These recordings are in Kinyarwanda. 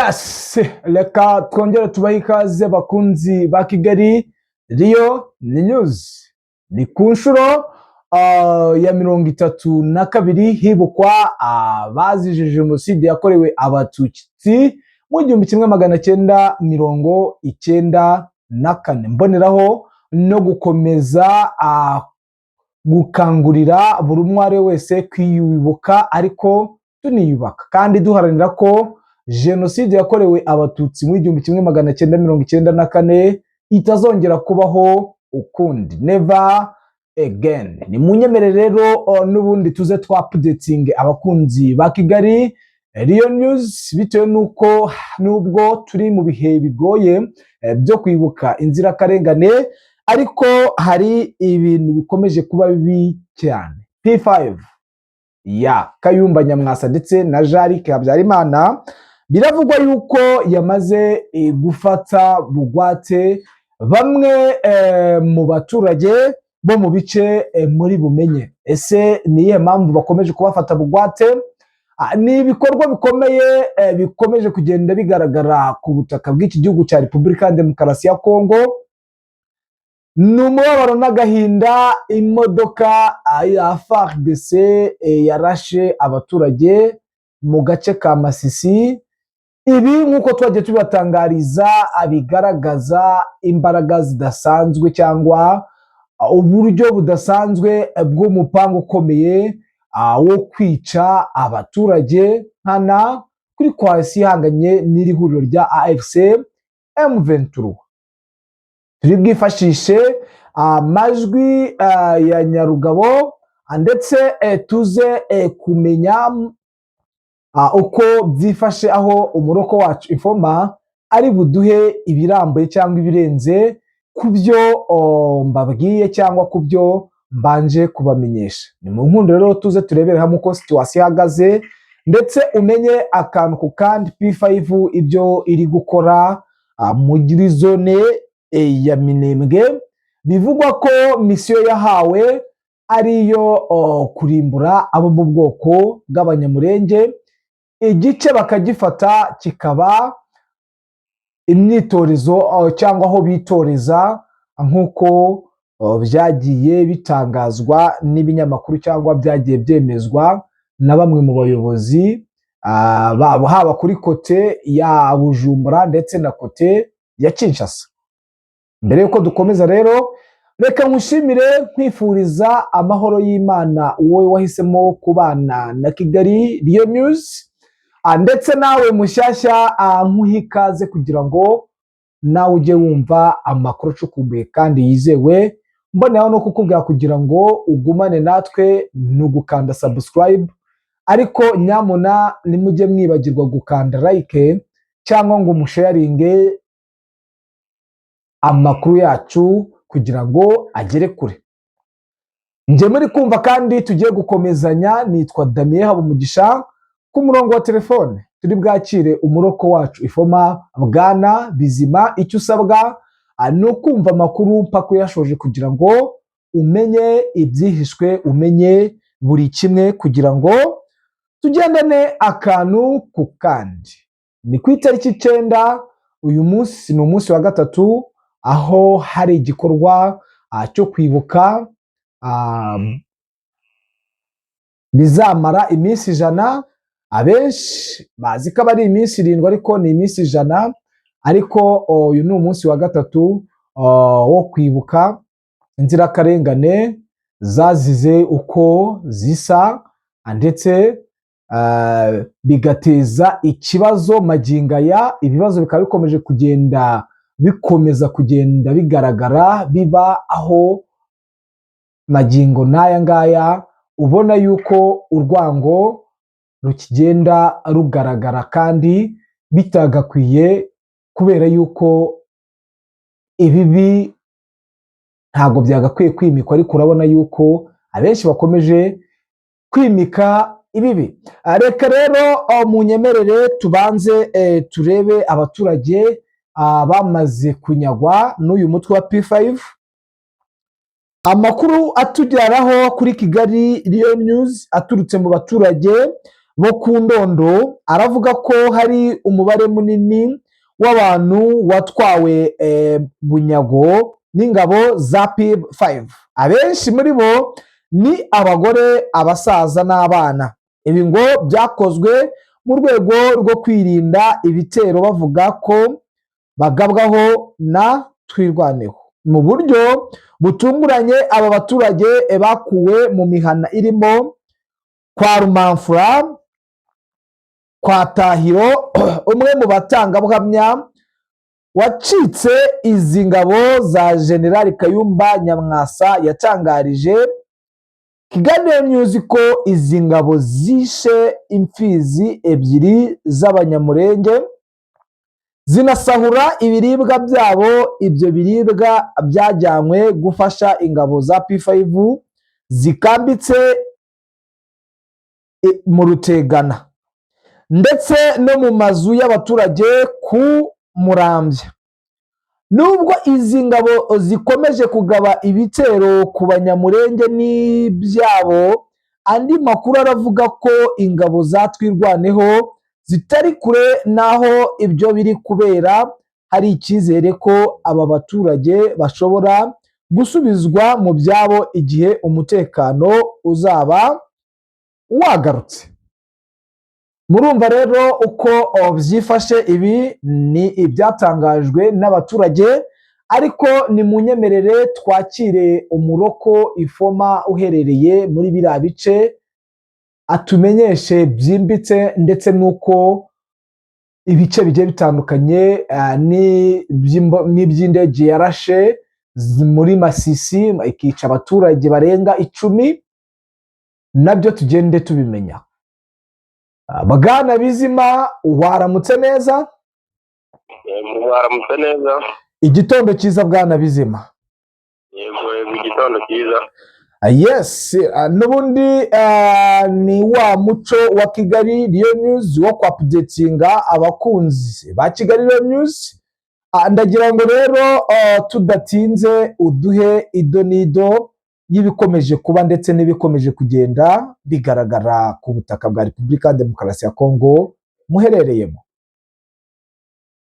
Yes, reka twongere tubahe ikaze, bakunzi ba Kigali Riyo News. Ni ku nshuro ya 32 hibukwa abazize Jenoside yakorewe Abatutsi mu 1994. Mboneraho no gukomeza gukangurira buri umwe ari we wese kwibuka, ariko tuniyubaka kandi duharanira ko Jenoside yakorewe Abatutsi mu 1994 itazongera kubaho ukundi, never again. Ni munyemerere rero n'ubundi tuze twa updating abakunzi ba Kigali Riyo News, bitewe n'uko nubwo turi mu bihe bigoye byo kwibuka inzirakarengane, ariko hari ibintu bikomeje kuba bibi cyane. P5 ya Kayumba Nyamwasa ndetse na Jean Habyarimana biravugwa yuko yamaze gufata bugwate bamwe mu baturage bo mu bice muri bumenye. Ese ni iyihe mpamvu bakomeje kubafata bugwate? Ni ibikorwa bikomeye bikomeje kugenda bigaragara ku butaka bw'iki gihugu cya Repubulika ya Demokarasi ya Kongo. Ni umubabaro n'agahinda. Imodoka ya FARDC yarashe abaturage mu gace ka Masisi. Ibi, nk'uko twagiye tubibatangariza, bigaragaza imbaraga zidasanzwe cyangwa uburyo budasanzwe bw'umupango ukomeye wo kwica abaturage nkana kuri coalition ihanganye n'iri huriro rya AFC M23. Turi bwifashishe amajwi ya Nyarugabo ndetse tuze kumenya uko byifashe, aho umuroko wacu Ifoma ari buduhe ibirambuye cyangwa ibirenze ku byo mbabwiye cyangwa ku byo mbanje kubamenyesha. Ni mu nkundo rero tuze turebere hamwe uko situation ihagaze, ndetse umenye akantu ku kandi P5 ibyo iri gukora muri zone ya Minembwe. Bivugwa ko mission yahawe ariyo kurimbura abo mu bwoko bw'Abanyamurenge, igice bakagifata kikaba imyitorezo cyangwa aho bitoreza, nk'uko byagiye bitangazwa n'ibinyamakuru cyangwa byagiye byemezwa na bamwe mu bayobozi babo, haba kuri côté ya Bujumbura ndetse na côté ya Kinshasa. Mbere y'uko dukomeza rero, reka nkushimire, nkwifuriza amahoro y'Imana, wowe wahisemo kubana na Kigali Riyo News, ndetse nawe mushyashya nkuha ikaze kugira ngo nawe ujye wumva amakuru acukumbuye kandi yizewe. Mboneraho no kukubwira kugira ngo ugumane natwe ni ugukanda subscribe, ariko nyamuna nimujye mwibagirwa gukanda like cyangwa ngo musharinge amakuru yacu kugira ngo agere kure. Njye muri kumva kandi tugiye gukomezanya nitwa Damien Habumugisha. Ku murongo wa telefone turi bwakire umuroko wacu Ifoma, Bwana Bizima. Icyo usabwa ni ukumva amakuru mpaka uyashoje kugira ngo umenye ibyihishwe, umenye buri kimwe, kugira ngo tugendane akantu ku kandi. Ni ku itariki 9, uyu munsi ni umunsi wa gatatu, aho hari igikorwa cyo kwibuka bizamara iminsi 100. Abenshi bazi ko aba ari iminsi 7, ariko ni iminsi 100. Ariko uyu ni umunsi wa gatatu wo kwibuka inzirakarengane zazize uko zisa, ndetse bigateza ikibazo magingo aya. Ibibazo bikaba bikomeje kugenda, bikomeza kugenda bigaragara, biba aho magingo n'aya ngaya ubona yuko urwango rukigenda rugaragara kandi bitagakwiye, kubera yuko ibibi ntabwo byagakwiye kwimikwa, ariko urabona yuko abenshi bakomeje kwimika ibibi. Reka rero munyemerere tubanze turebe abaturage bamaze kunyagwa n'uyu mutwe wa P5. Amakuru atugeraho kuri Kigali Riyo News aturutse mu baturage bo ku Ndondo aravuga ko hari umubare munini w'abantu watwawe bunyago n'ingabo za P5. Abenshi muri bo ni abagore, abasaza n'abana. Ibi ngo byakozwe mu rwego rwo kwirinda ibitero bavuga ko bagabwaho na Twirwaneho. Mu buryo butunguranye, aba baturage bakuwe mu mihana irimo kwa Rumamfura, kwa Tahiro. Umwe mu batangabuhamya wacitse izi ngabo za Generali Kayumba Nyamwasa yatangarije Kigali News ko izi ngabo zishe imfizi ebyiri z'Abanyamurenge, zinasahura ibiribwa byabo. Ibyo biribwa byajyanywe gufasha ingabo za P5 zikambitse mu Rutegana, ndetse no mu mazu y'abaturage ku Murambya. Nubwo izi ngabo zikomeje kugaba ibitero ku Banyamurenge n'ibyabo, andi makuru aravuga ko ingabo za Twirwaneho zitari kure n'aho ibyo biri kubera. Hari icyizere ko aba baturage bashobora gusubizwa mu byabo igihe umutekano uzaba wagarutse. Murumva rero uko byifashe. Ibi ni ibyatangajwe n'abaturage, ariko ni munyemerere twakire umu-local informer uherereye muri biriya bice, atumenyeshe byimbitse ndetse n'uko ibice bigiye bitandukanye n'iby'indege yarashe muri Masisi ikica abaturage barenga 10, nabyo tugende tubimenya. Bwana Bizima, waramutse neza? Mwaramutse neza. Igitondo cyiza, bwana Bizima. Yego yego, igitondo cyiza. Yes, n'ubundi ni wa muco wa Kigali Real News wo kwa-updatinga abakunzi ba Kigali Real News. Ndagira ngo rero tudatinze uduhe ido n'ido y'ibikomeje kuba ndetse n'ibikomeje kugenda bigaragara ku butaka bwa Repubulika ya Demokarasi ya Kongo muherereyemo.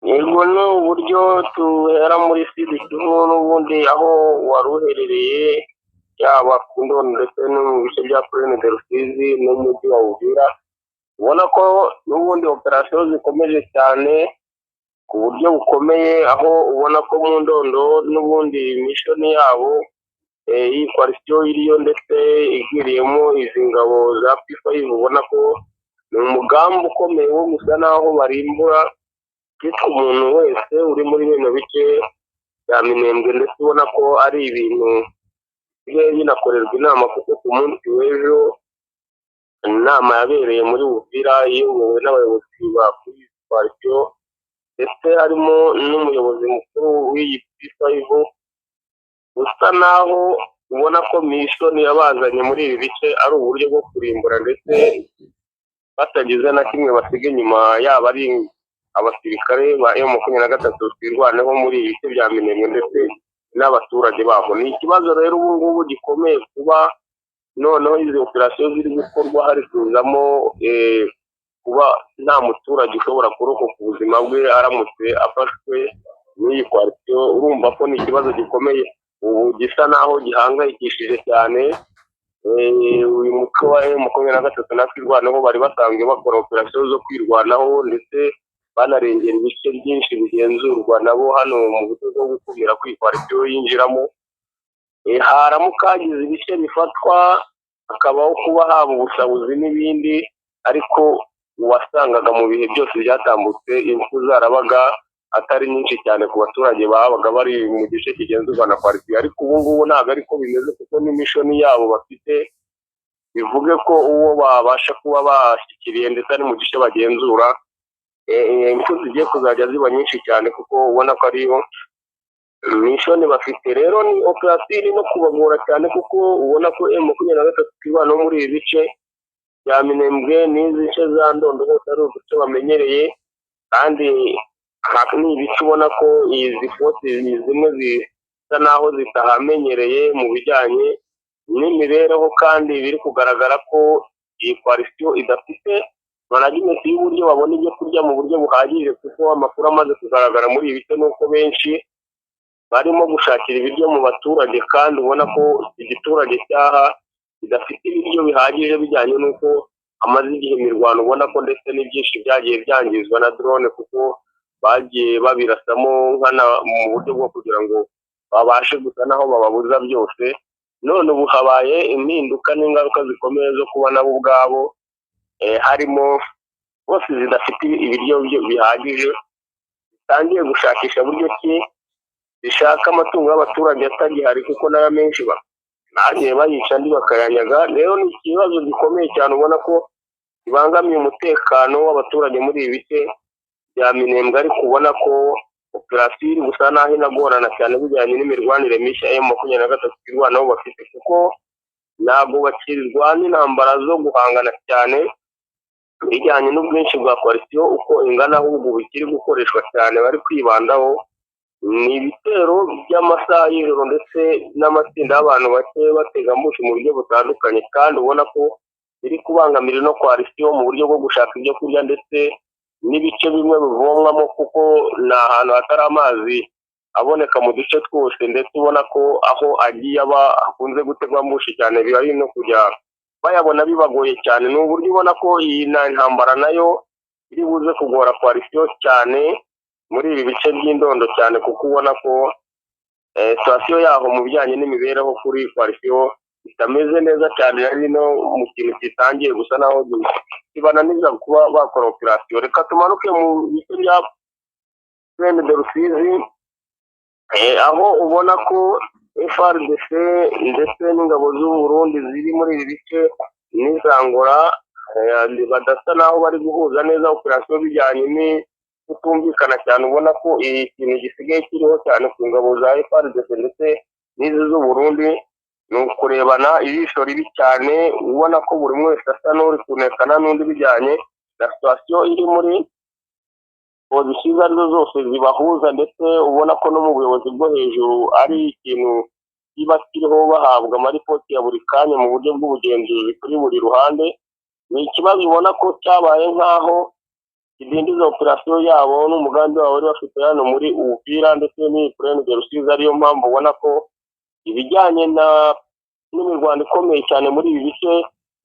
Yego, ni uburyo tuhera muri Sud Kivu n'ubundi aho wari uherereye, yaba ku Ndondo ndetse no mu bice bya Plaine de Rusizi n'umujyi wa Uvira. Ubona ko n'ubundi operasiyo zikomeje cyane ku buryo bukomeye, aho ubona ko mu Ndondo n'ubundi mission yabo iyi coalition iriyo ndetse igwiriyemo izi ngabo za P5, ubona ko ni umugambi ukomeye wo gusa naho barimbura cyitwa umuntu wese uri muri bino bice bya Minembwe, ndetse ubona ko ari ibintu bisigaye binakorerwa inama, kuko ku munsi w'ejo inama yabereye muri Uvira iyobowe n'abayobozi ba coalition, ndetse harimo n'umuyobozi mukuru w'iyi P5, usa naho ubona ko mission yabazanye muri ibi bice ari uburyo bwo kurimbura ndetse batagize na kimwe basiga inyuma, yaba ari abasirikare ba M23 Twirwaneho muri ibi bice bya Minembwe ndetse n'abaturage baho. Ni ikibazo rero ubu ngubu gikomeye kuba noneho izi operasiyo ziri gukorwa hari kuzamo kuba nta muturage ushobora kurokoka ubuzima bwe aramutse afashwe n'iyi coalition. Urumva ko ni ikibazo gikomeye ubu gisa naho gihangayikishije cyane. Uyu mutwe wa M23 na Twirwaneho bari basanzwe bakora operasiyo zo kwirwanaho ndetse banarengera ibice byinshi bigenzurwa nabo hano mu buryo bwo gukumira ko iyi coalition yinjiramo. Haramuka hagize ibice bifatwa, hakabaho kuba haba ubusahuzi n'ibindi, ariko wasangaga mu bihe byose byatambutse impfu zarabaga atari nyinshi cyane ku baturage babaga bari mu gice kigenzurwa na coalition, ariko ubu ngubu ntabwo ariko bimeze, kuko ni mission yabo bafite, bivuge ko uwo babasha kuba bashyikiriye ndetse ari mu gice bagenzura, impfu zigiye kuzajya ziba nyinshi cyane, kuko ubona ko ariyo mission bafite. Rero ni operasiyo iri no kubagora cyane, kuko ubona ko M23 Twirwaneho muri ibi bice bya Minembwe n'izi nce za Ndondo hose ari uduce bamenyereye, kandi ni ibice ubona ko izi force zimwe zisa naho zitahamenyereye mu bijyanye n'imibereho, kandi biri kugaragara ko iyi coalition idafite Management y'uburyo babona ibyo kurya mu buryo buhagije, kuko amakuru amaze kugaragara muri ibi bice nuko benshi barimo gushakira ibiryo mu baturage, kandi ubona ko igiturage cyaha kidafite ibiryo bihagije bijyanye n'uko hamaze igihe imirwano, ubona ko ndetse n'ibyinshi byagiye byangizwa na drone, kuko bagiye babirasamo nkana mu buryo bwo kugira ngo babashe gusa naho bababuza byose. None ubu habaye impinduka n'ingaruka zikomeye zo kuba nabo ubwabo harimo bose zidafite ibiryo bihagije, zitangiye gushakisha buryo ki zishaka amatungo y'abaturage atagihari, kuko nayo menshi bagiye bayica andi bakayanyaga. Rero ni ikibazo gikomeye cyane, ubona ko kibangamiye umutekano w'abaturage muri ibi bice bya Minembwe, ariko ubona ko operasiyo iri gusa naho inagorana cyane bijyanye n'imirwanire mishya M23 irwanaho bafite, kuko ntabwo bakirwana intambara zo guhangana cyane bijyanye n'ubwinshi bwa coalition uko ingana, ahubwo bikiri gukoreshwa cyane bari kwibandaho ni ibitero by'amasaha y'ijoro ndetse n'amatsinda y'abantu bake batega ambushi mu buryo butandukanye, kandi ubona ko biri kubangamira ino coalition mu buryo bwo gushaka ibyo kurya ndetse n'ibice bimwe bivomwamo, kuko ni ahantu hatari amazi aboneka mu duce twose, ndetse ubona ko aho agiye aba hakunze gutegwa ambushi cyane, biba ari no kujya bayabona bibagoye cyane. Ni uburyo ubona ko iyi ntambara nayo iri buze kugora coalition cyane muri ibi bice by'indondo cyane, kuko ubona ko situation yaho mu bijyanye n'imibereho kuri coalition itameze neza cyane, ari no mu kintu kitangiye gusa naho kibananiza kuba bakora operasiyo. Reka tumanuke mu bice bya Plaine de Rusizi, aho ubona ko FARDC ndetse n'ingabo z'u Burundi ziri muri ibi bice n'iza Angola badasa naho bari guhuza neza operasiyo bijyanye kutumvikana cyane. Ubona ko ikintu gisigaye kiriho cyane ku ngabo za FARDC ndetse n'izi z'u Burundi ni ukurebana ijisho ribi cyane, ubona ko buri umwe wese asa n'uri kunekana n'undi bijyanye na situation iri muri position izo arizo zose zibahuza, ndetse ubona ko no mu buyobozi bwo hejuru ari ikintu kiba kiriho, bahabwa amaripoti ya buri kanya mu buryo bw'ubugenzuzi kuri buri ruhande. Ni ikibazo ubona ko cyabaye nk'aho kidindiza operasiyo yabo n'umugambi wabo bari bafite hano muri Uvira ndetse n'iyi Plaine de Rusizi, ariyo mpamvu ubona ko ibijyanye na n'imirwano ikomeye cyane muri ibi bice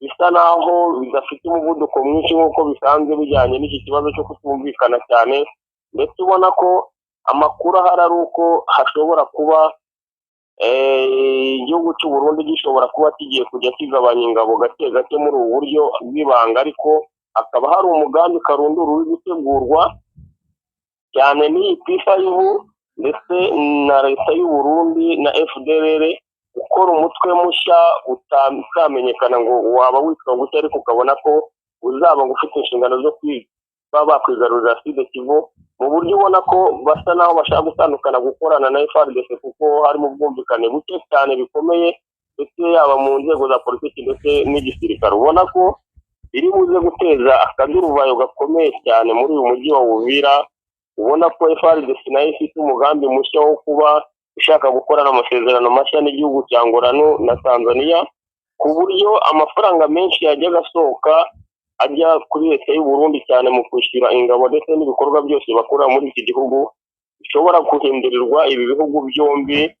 bisa naho bidafite umuvuduko mwinshi nk'uko bisanzwe, bijyanye n'iki kibazo cyo kutumvikana cyane, ndetse ubona ko amakuru ahari ari uko hashobora kuba igihugu cy'u Burundi gishobora kuba kigiye kujya kigabanya ingabo gake gake muri ubu buryo bw'ibanga, ariko hakaba hari umugambi karundura uri gutegurwa cyane n'iyi P5 ndetse na leta y'u Burundi na FDLR, gukora umutwe mushya utaramenyekana ngo waba witwa gutya, ariko ukabona ko uzaba ngo ufite inshingano zo kuba bakwigarurira Sud Kivu, mu buryo ubona ko basa naho bashaka gutandukana gukorana na FARDC, kuko harimo ubwumvikane buke cyane bikomeye, ndetse yaba mu nzego za politiki ndetse n'igisirikare, ubona ko biri buze guteza akaduruvayo gakomeye cyane muri uyu mujyi wa Uvira. Ubona ko FARDC nayo ifite umugambi mushya wo kuba ishaka gukorana amasezerano mashya n'igihugu cya Angola na Tanzania, ku buryo amafaranga menshi yajyaga asohoka ajya kuri leta y'u Burundi cyane mu kwishyura ingabo ndetse n'ibikorwa byose bakora muri iki gihugu, bishobora guhindurirwa ibi bihugu byombi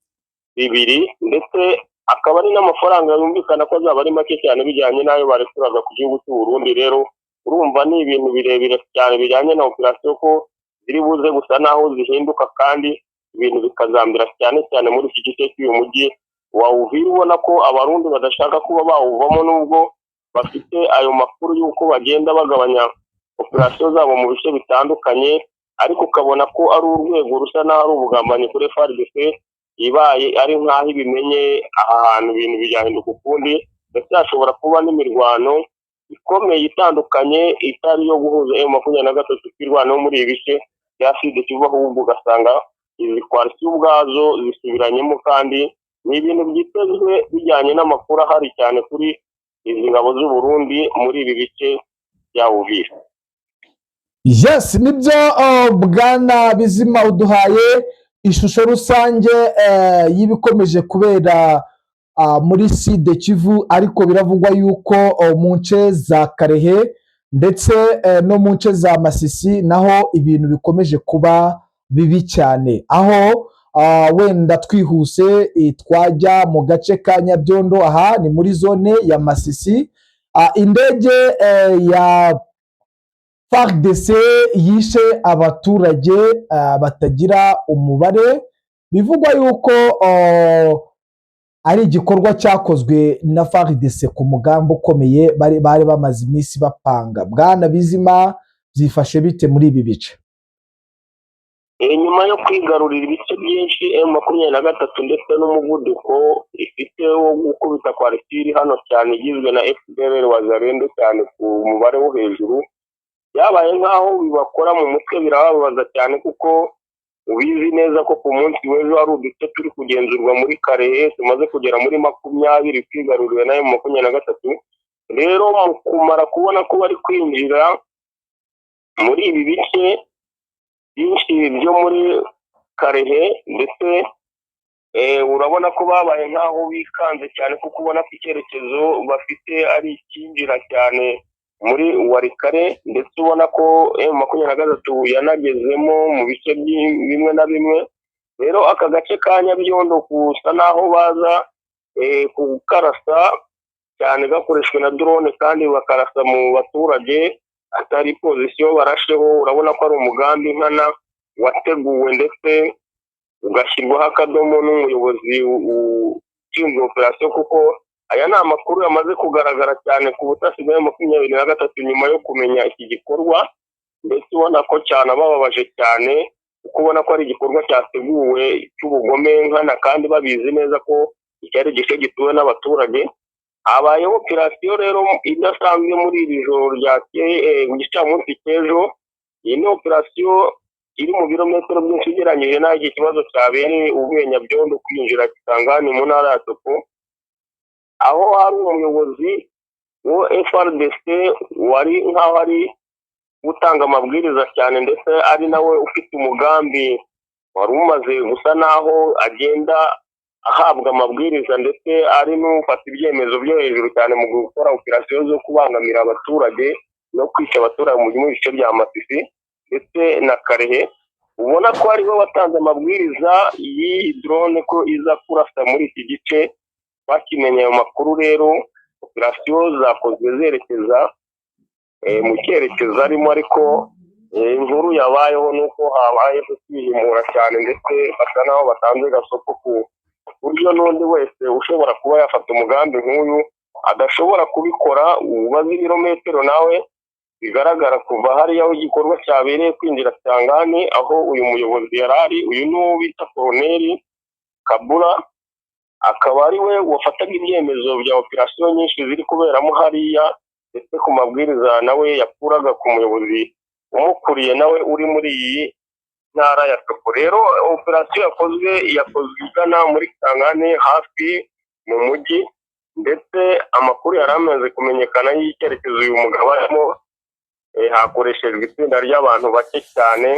bibiri, ndetse akaba ari n'amafaranga yumvikana ko azaba ari make cyane bijyanye n'ayo barekuraga ku gihugu cy'u Burundi. Rero urumva ni ibintu birebire cyane bijyanye na operasiyo, ko ziri buze gusa naho zihinduka kandi ibintu bikazambira cyane cyane muri iki gice cy'uyu mujyi wa Uvira, ubona ko Abarundi badashaka kuba bawuvamo, nubwo bafite ayo makuru y'uko bagenda bagabanya operasiyo zabo mu bice bitandukanye, ariko ukabona ko ari urwego rusa n'aho ari ubugambanyi kuri FARDC. Ibaye ari nk'aho ibimenye aha hantu ibintu bigahinduka ukundi, ndetse hashobora kuba n'imirwano ikomeye itandukanye itari iyo guhuza M23 twirwanaho muri ibi bice bya Sud Kivu, ahubwo ugasanga izi coalition ubwazo zisubiranyemo, kandi ni ibintu byitezwe bijyanye n'amakuru ahari cyane kuri izi ngabo z'u Burundi muri ibi bice bya Uvira. Yes, nibyo, bwana Bizima, uduhaye ishusho rusange y'ibikomeje kubera muri Sud Kivu, ariko biravugwa yuko mu nce za Karehe ndetse no mu nce za Masisi naho ibintu bikomeje kuba bibi cyane, aho wenda twihuse twajya mu gace ka Nyabyondo. Aha ni muri zone ya Masisi. Indege ya FARDC yishe abaturage batagira umubare. Bivugwa yuko ari igikorwa cyakozwe na FARDC ku mugambi ukomeye bari bamaze iminsi bapanga. Bwana Bizima, byifashe bite muri ibi bice? Nyuma yo kwigarurira ibice byinshi M23 ndetse n'umuvuduko ifite wo gukubita kwa iri hano cyane igizwe na FDLR, Wazalendo cyane ku mubare wo hejuru, byabaye nk'aho bibakora mu mutwe, birababaza cyane, kuko ubizi neza ko ku munsi w'ejo hari uduce turi kugenzurwa muri Kalehe tumaze kugera muri 20 twigaruriwe na M23. Rero mu kumara kubona ko bari kwinjira muri ibi bice byinshi byo muri Kalehe, ndetse urabona ko babaye nk'aho bikanze cyane, kuko ubona ko icyerekezo bafite ari icyinjira cyane muri Walikale, ndetse ubona ko M23 yanagezemo mu bice bimwe na bimwe. Rero aka gace ka Nyabyondo gusa naho baza kukarasa cyane gakoreshwe na drone, kandi bakarasa mu baturage atari position barasheho. Urabona ko ari umugambi nkana wateguwe ndetse ugashyirwaho akadomo n'umuyobozi ushinzwe operasiyo, kuko aya ni amakuru yamaze kugaragara cyane ku butasi bwa M23 nyuma yo kumenya iki gikorwa, ndetse ubona ko cyane abababaje cyane, kuko ubona ko ari igikorwa cyateguwe cy'ubugome nkana, kandi babizi neza ko iki ari igice gituwe n'abaturage. Habayeho operasiyo rero idasanzwe muri iri joro ryakeye, mu gicamunsi cy'ejo. Iyi ni operasiyo iri mu birometero byinshi ugereranyije n'aho iki kibazo cyabereye, uvuye Nyabyondo kwinjira Kisangani mu ntara ya Tshopo, aho hari umuyobozi wo FARDC wari nk'aho ari gutanga amabwiriza cyane, ndetse ari nawe ufite umugambi wari umaze gusa n'aho agenda ahabwa amabwiriza, ndetse ari n'ufata ibyemezo byo hejuru cyane mu gukora operasiyo zo kubangamira abaturage no kwica abaturage mu bice bya Masisi ndetse na Kalehe. Ubona ko ariwe watanze amabwiriza y'iyi drone ko iza kurasa muri iki gice. Bakimenya ayo makuru rero, operasiyo zakozwe zerekeza mu cyerekezo arimo, ariko inkuru yabayeho ni uko habayeho kwihimura cyane, ndetse basa n'aho batanze gasopo ku buryo n'undi wese ushobora kuba yafata umugambi nk'uyu adashobora kubikora ubaze ibirometero nawe. Bigaragara kuva hariya aho igikorwa cyabereye kwinjira Kisangani, aho uyu muyobozi yari ari, uyu ni uwo bita Koroneri Kabura, akaba ari we wafataga ibyemezo bya operasiyo nyinshi ziri kuberamo hariya, ndetse ku mabwiriza nawe yakuraga ku muyobozi umukuriye nawe uri muri iyi ntara ya Tshopo. Rero operasiyo yakozwe, yakozwe igana muri Kisangani hafi mu mujyi, ndetse amakuru yari amaze kumenyekana y'icyerekezo uyu mugabo arimo, hakoreshejwe itsinda ry'abantu bake cyane.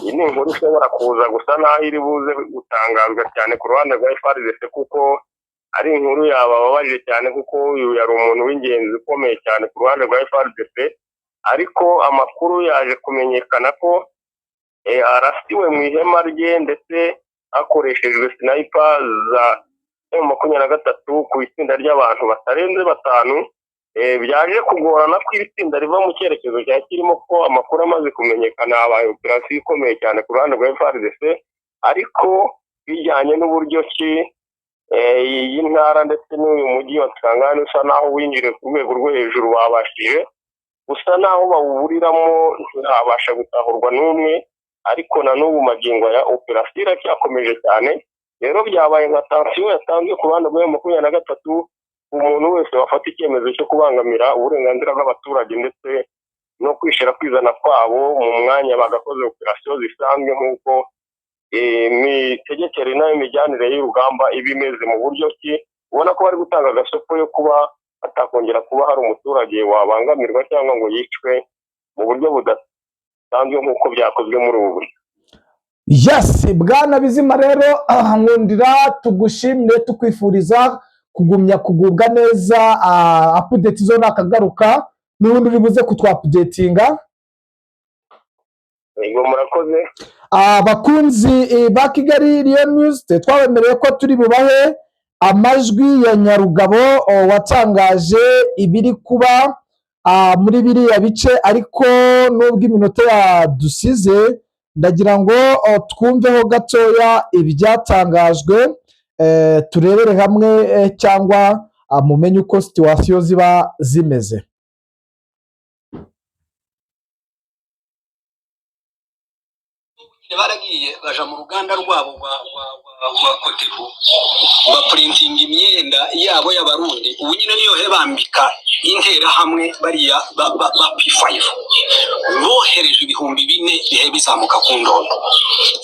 Iyi ni inkuru ishobora kuza gusa n'aho iri buze gutangazwa cyane ku ruhande rwa FARDC, kuko ari inkuru yabababaje cyane, kuko uyu yari umuntu w'ingenzi ukomeye cyane ku ruhande rwa FARDC. Ariko amakuru yaje kumenyekana ko arasiwe mu ihema rye, ndetse hakoreshejwe sniper za M23 ku itsinda ry'abantu batarenze batanu. Byaje kugorana ko iri tsinda riva mu cyerekezo cya kirimo, ko amakuru amaze kumenyekana habaye operasiyo ikomeye cyane ku ruhande rwa FARDC. Ariko bijyanye n'uburyo ki iyi ntara ndetse n'uyu mujyi wa Kisangani usa naho winjiriye ku rwego rwo hejuru, babashije gusa naho bawuburiramo, ntihabasha gutahurwa n'umwe. Ariko na n'ubu magingo ya operasiyo iracyakomeje cyane. Rero byabaye nka tansiyo yatanzwe ku ruhande rwa 23, umuntu wese wafata icyemezo cyo kubangamira uburenganzira bw'abaturage ndetse no kwishyira kwizana kwabo mu mwanya bagakoze operasiyo zisanzwe, nk'uko imitegekere n'imijyanire y'urugamba iba imeze, mu buryo ki ubona ko bari gutanga agasopo yo kuba hatakongera kuba hari umuturage wabangamirwa cyangwa ngo yicwe mu buryo budasanzwe nk'uko byakozwe muri ubu buryo. Yes, bwana Bizima, rero nkundira tugushimire, tukwifuriza kugumya kugubwa neza. Update zo nakagaruka. n'ubundi uri buze kutwa-updatinga. Yego, murakoze. Abakunzi ba Kigali Lion News, twabemereye ko turi bubahe amajwi ya Nyarugabo watangaje ibiri kuba muri biriya bice, ariko nubwo iminota yadusize, ndagira ngo twumveho gatoya ibyatangajwe, turebere hamwe cyangwa mumenye uko situation ziba zimeze. Baragiye baja mu ruganda rwabo rwa Cotebu, bapurintinga imyenda yabo y'Abarundi. Ubu nyine niyo he bambika Interahamwe bariya ba P5. Bohereje 4000 bihe bizamuka ku Ndondo,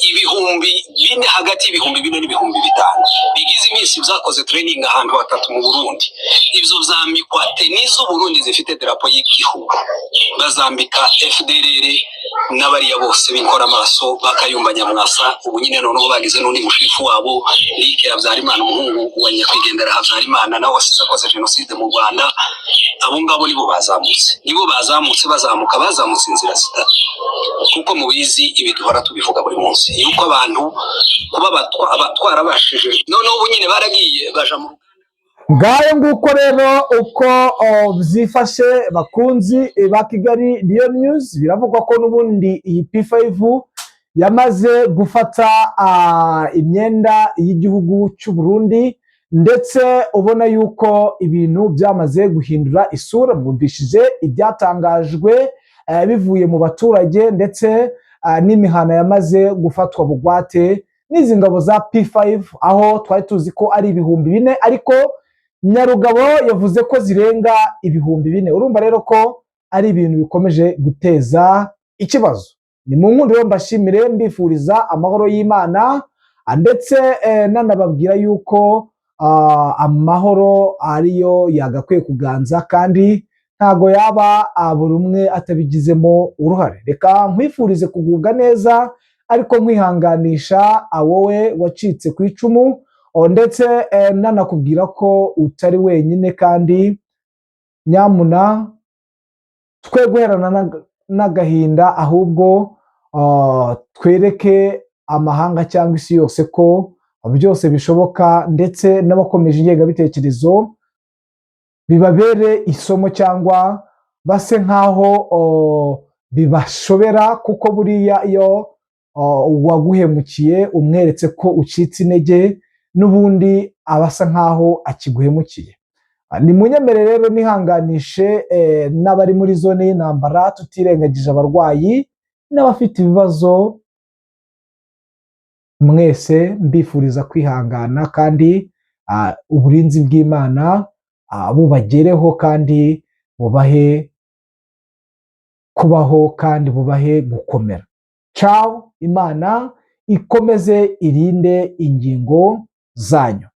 4000, hagati y'4000 n'ibihumbi 5 bigize iminsi byakoze training ahantu hatatu mu Burundi. Ibyo vyambikwa tenue z'Uburundi zifite darapo y'igihugu, bazambika FDLR n'abariya bose b'inkoramaso bakayumba Nyamwasa. Ubu nyine noneho bagize n'undi mushifu wabo Luc Habyarimana, umuhungu wa nyakwigendera Habyarimana, nawe wasize akoze jenoside mu Rwanda. Abo ngabo nibo bazamutse, nibo bazamutse, bazamuka, bazamutse inzira zitatu, kuko mubizi ibi duhora tubivuga buri munsi yuko abantu kuba twarabashije. Noneho ubu nyine baragiye baja mu Ngayo nguko rero uko byifashe, bakunzi ba Kigali Lion News. Biravugwa ko n'ubundi iyi P5 yamaze gufata imyenda y'igihugu cy'u Burundi, ndetse ubona yuko ibintu byamaze guhindura isura. Mwumvishije ibyatangajwe bivuye mu baturage, ndetse n'imihana yamaze gufatwa bugwate n'izi ngabo za P5, aho twari tuzi ko ari 4000, ariko Nyarugabo yavuze ko zirenga 4000. Urumva rero ko ari ibintu bikomeje guteza ikibazo. Ni mu nkundiro mbashimire, mbifuriza amahoro y'Imana, ndetse nanababwira yuko amahoro ariyo yagakwiye kuganza, kandi ntago yaba buri umwe atabigizemo uruhare. Reka nkwifurize kugubwa neza, ariko nkwihanganisha wowe wacitse ku icumu, ndetse nanakubwira ko utari wenyine, kandi nyamuna twe guherana n'agahinda, ahubwo twereke amahanga cyangwa isi yose ko byose bishoboka, ndetse n'abakomeje ingengabitekerezo bibabere isomo cyangwa base nk'aho bibashobera, kuko buriya iyo uwaguhemukiye umweretse ko ucitse intege, n'ubundi aba asa nk'aho akiguhemukiye. Ni munyemere rero nihanganishe n'abari muri zone y'intambara, tutirengagije abarwayi n'abafite ibibazo. Mwese mbifuriza kwihangana, kandi uburinzi bw'Imana bubagereho, kandi bubahe kubaho, kandi bubahe gukomera. Ciao, Imana ikomeze irinde ingingo zanyu.